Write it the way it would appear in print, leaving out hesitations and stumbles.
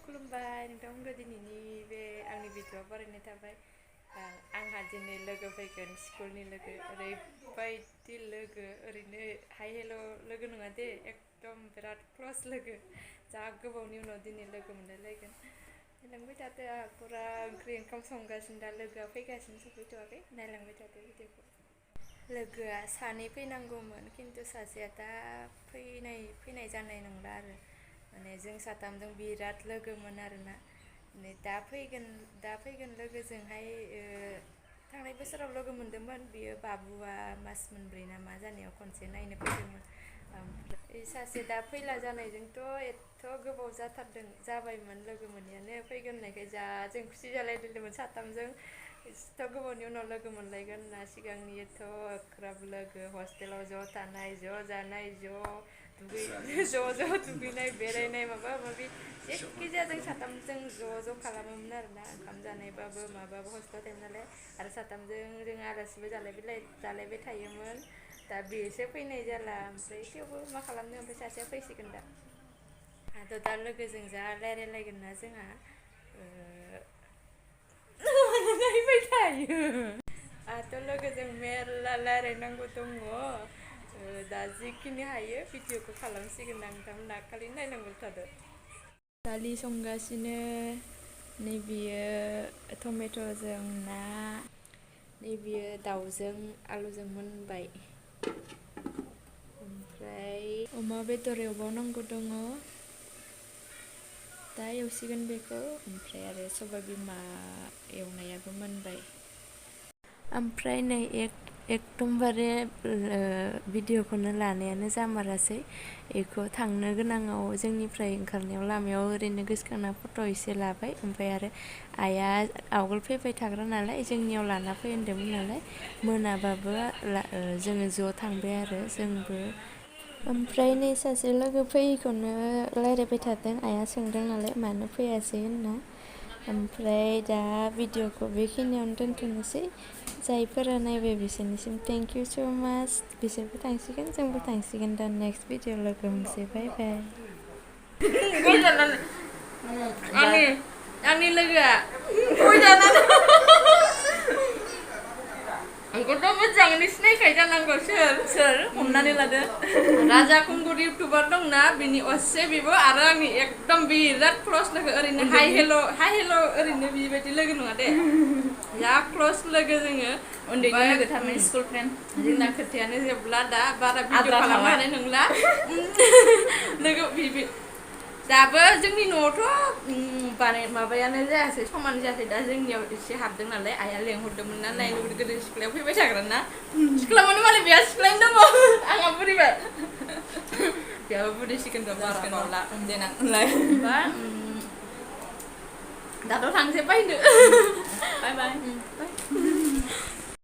खुलुमबाय नोंथांमोनखौ दिनैनि बे आंनि भिडिअ'आव बरायनाय थाबाय। आंहा दिनै लोगो फैगोन स्कुलनि लोगो ओरैबायदि लोगो ओरैनो हाय हेल' लोगो नङा दे एकदम बिराद क्लस लोगो जा गोबावनि उनाव दिनै लोगो मोनलायलायगोन। नायलांबाय थादो आंहा फुरा ओंख्रि ओंखाम संगासिनो दा लोगोआ फैगासिनो सफैथ'वाखै नायलांबाय थादो भिडिअ'खौ। लोगोआ सानै फैनांगौमोन खिन्थु सासेया दा फैनाय जानाय नंला आरो माने जों साथामजों बिराद लोगोमोन आरोना दा फैगोन लोगोजोंहाय थांनाय बोसोराव लोगो मोनदोंमोन बियो बाबुआ मास मोनब्रै ना मा जानायाव खनसे नायनो फैदोंमोन। ओमफ्राय सासे दा फैला जानायजोंथ' एथ' गोबाव जाबायमोन लोगो मोनैयानो फैगोन होननायखाय जा जों खुसि जालायदोंमोन साथामजों एथ' गोबावनि उनाव लोगो मोनलायगोन होनना सिगांनि एथ' ग्राब लोगो हस्टेलाव ज' थानाय ज' जानाय ज' दुगैनाय बेरायनाय माबा माबि जेखि जाया जों साथामजों ज' खालामोमोन आरोना ओंखाम जानायबाबो माबाबो हस्टेलाव थायोमोन नालाय आरो साथामजों जों आलासिबो जालायबाय थायोमोन। दा बेसो फैनाय जाला ओमफ्राय थेवबो मा खालामनो ओमफ्राय सासेया फैसिगोन दा आंथ' दा लोगोजों जा रायलायलायगोन ना जोंहा नायबाय थायो आंहाथ' लोगोजों मेरला रायलायनांगौ दङ। दा जिखिनि हायो भिडिअ'खौ खालामसिगोन आं नोंथांमोना खालि नायलांबाय थादो। दालि संगासिनो नैबेयो टमेट'जों ना नैबेयो दाउजों आलुजों मोनबाय ओमफ्राय अमा बेदर एवबावनांगौ दङ दा एवसिगोन बेखौ ओमफ्राय आरो सबाय बिमा एवनायाबो मोनबाय। ओमफ्राय नै एकदमबारे भिडिअ'खौनो लानायानो जामारासै बेखौ थांनो गोनाङाव जोंनिफ्राय ओंखारनायाव लामायाव ओरैनो गोसोखांना फट' एसे लाबाय ओमफ्राय आरो आइया आवगोल फैबाय थाग्रा नालाय जोंनियाव लाना फै होनदोंमोन नालाय मोनाबाबो जोङो ज' थांबाय आरो जोंबो। ओमफ्राय नै सासे लोगो फैयैखौनो रायज्लायबाय थादों आइया सोंदों नालाय मानो फैयासै होनना ओमफ्राय दा भिडिअ'खौ बेखिनियावनो दोनथ'नोसै जायफोरा नायबाय बिसोरनिसिम थेंक इउ स' माच बिसोरबो थांसिगोन जोंबो थांसिगोन दा नेक्स्ट भिडिअ लोगो मोनसै बाय बाय। आंनि लोगोआ आंखौथ' मोजाङैनो सिनायखायो जानांगौ सोर हमनानै लादो राजा खुंगुर इउटुबार दंना बिनि असे बेबो आरो आंनि एकदम बिराद क्लस लोगो ओरैनो हाय हेल' ओरैनो बेबायदि लोगो नङा दे जा क्लस लोगो जोङो उन्दैनि लोगो थारमाने स्कुल फ्रेन्ड जोंना खोथायानो जोबला दा बारा भिडिअ खालामनो हानाय नंला लोगो दाबो जोंनि न'आवथ' माबायानो जायासै समानो जायासै दा जोंनियाव एसे हाबदों नालाय आइया लेंहरदोंमोन ना नायनो गोदो सिख्लायाव फैबाय थाग्रा ना सिख्ला माने मालाय बेहा सिख्लायनो दङ आंहा बुरिबाय बेहाबो बुरिसिगोन र' बारा बावला देनां होनबा दाथ' थांसै बायनो बाय बाय।